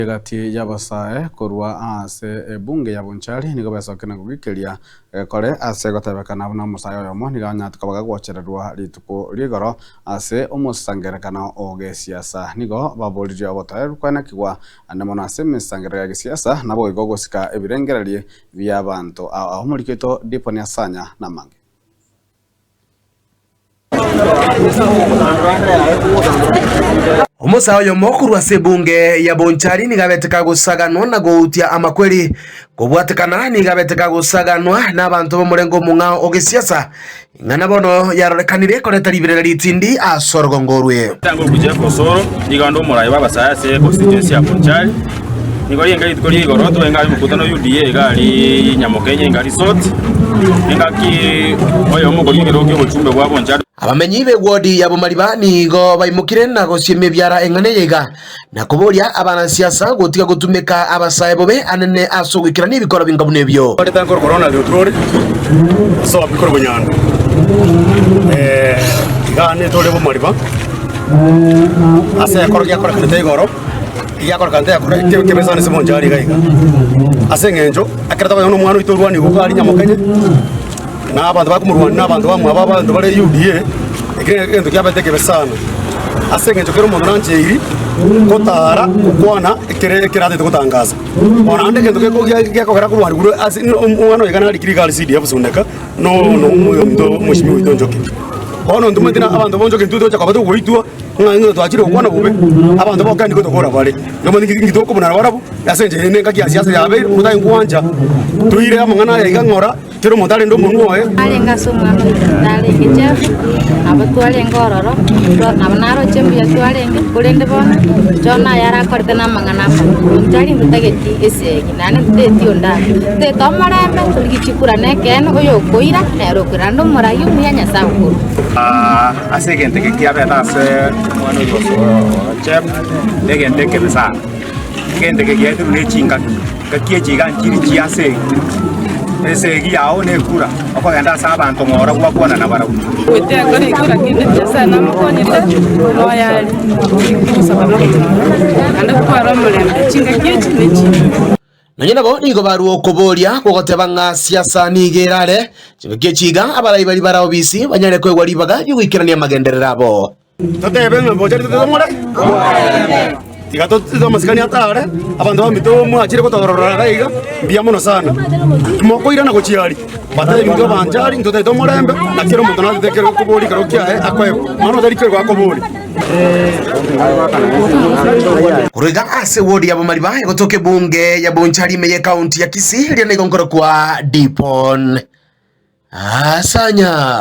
Egati y'abasae korwa ase ebunge ya Bonchari nigo besokire na kogikeria egekore ase gotebekana buna omosae oyomo nigo anyarete koba gagwochererwa rituko ri'igoro ase omosangererekano o gesiasa. Nigo baboririe obotoereru kwenekigwa ande mono ase emesangerero ya gesiasa naboigo gosika ebirengererio bi'abanto ao ao. Omoriki oito Diponi Asanya namange. Omosae oyomo korwa ase ebunge ya Bonchari nigo abete kagosaganwa na goutia amakweri. Kobwatekana nigo abete kagosaganwa n'abanto b'omorengo omong'ao o gesiasa, ing'ana bono yarorekanire koreta riberera ritindi ase orogongo orwe. Tanga obuya Osoro, nigo ande omoraai bw'abasae ase econstituency ya Bonchari. Nigo rienga rituko ria igoro twaenga aria omokutano UDA iga aria Nyamokenye inga resort. Engaki oyomo okoria ekerogo kia obochumbe bwa Bonchari. Abamenyi b'ewodi ya Bomariba nigo baimokire na gosiemia ebiara eng'ana eye iga, na koboria abanasiasa gotiga gotumeka abasae bobe anene ase ogoikerania ebikoro binga buna ebio. Twarete nkoro Ronald Oturore, osobi korwa Bonyando. Iga netore Bomariba ase ekoro giakorekanete igoro. Egiakorekana tiyakora kebe sana ase bonchari iga iga, ase eng'encho ekero tokonyora buna omwana oito orwani igo aria nyamokenye, na abanto bakomorwania na abanto bamwabo abanto bare UDA, ekio negento kiabete ekebe sana. Ase eng'encho kera omonto nancheiri gotara gokwana ekere ekere atagete gotangasa. Bono naende egento geko gia gekogera korwani korwa ase omwana oyo iga narikire iga aria CDF Suneka, no no omonto omosimi oito Njoki. Bono intwe omanyete na abanto ba Njoki intwe togocha koba togoitwa. Ng'a inwe twachire gokwana bobe, abanto boka nigo tokora bare. Nomanye inki tokobuna nabarabwo, ase enchera eye nengaki ya siasa yabeire, omonto aye nkwancha toire amang'ana aya iga ng'ora, kera omonto arende omonwa oye. Narenge ase omwana oito narenge Jeff, nabo twarenge ororo, nabo naroche mbuya twarenge, korende bono, John aye arakorete na amang'ana amabe. Intwe aria ntotageti esegi, naende ntotageti onde abwo. Ntotagete omorembe, torigie chikura na ekeene, oyokoira, nere okoira, naende omoraia omuya Nyasae okorwa. Ase egento eke kiabete ase omwana oyio o Jeff, negento ekebe sana. Egento eke giaeterwe ne chingaki, ngaki echi iga nchiri chia esegi, esegi yao na ekura, okogenda ase abanto ng'ora gwakwana nabarabwo. Goetera ekero ekio lakini Nyasae namokonyete, moyo are, togosaba na ogochora, naende totware omorembe chingaki echi ne chinde. Nonya nabo nigo barua okoboria gw'ogoteba ng'a siasa nigo erare chingaki echi iga abarai baria bare obisi banyare koegwa ribaga ri'ogoikerania amagenderero abo. Totebe ng'a mbochari totebe more tiga tote amasikani atare abanto baminto mwachire gotorora iga iga mbuya mono sana timokoirana gochia aria batebie intwe abanchari ntotagete omorembe na kera omonto natete ekero okoboria ekero kiaye akoegwa mwana otari koegwa akoboria. Korwa iga ase ewodi ya Bomariba egotoka ebunge ya Bonchari ime y'ekaunti ya Kisii eria nigo nkorokwa Dipon Asanya.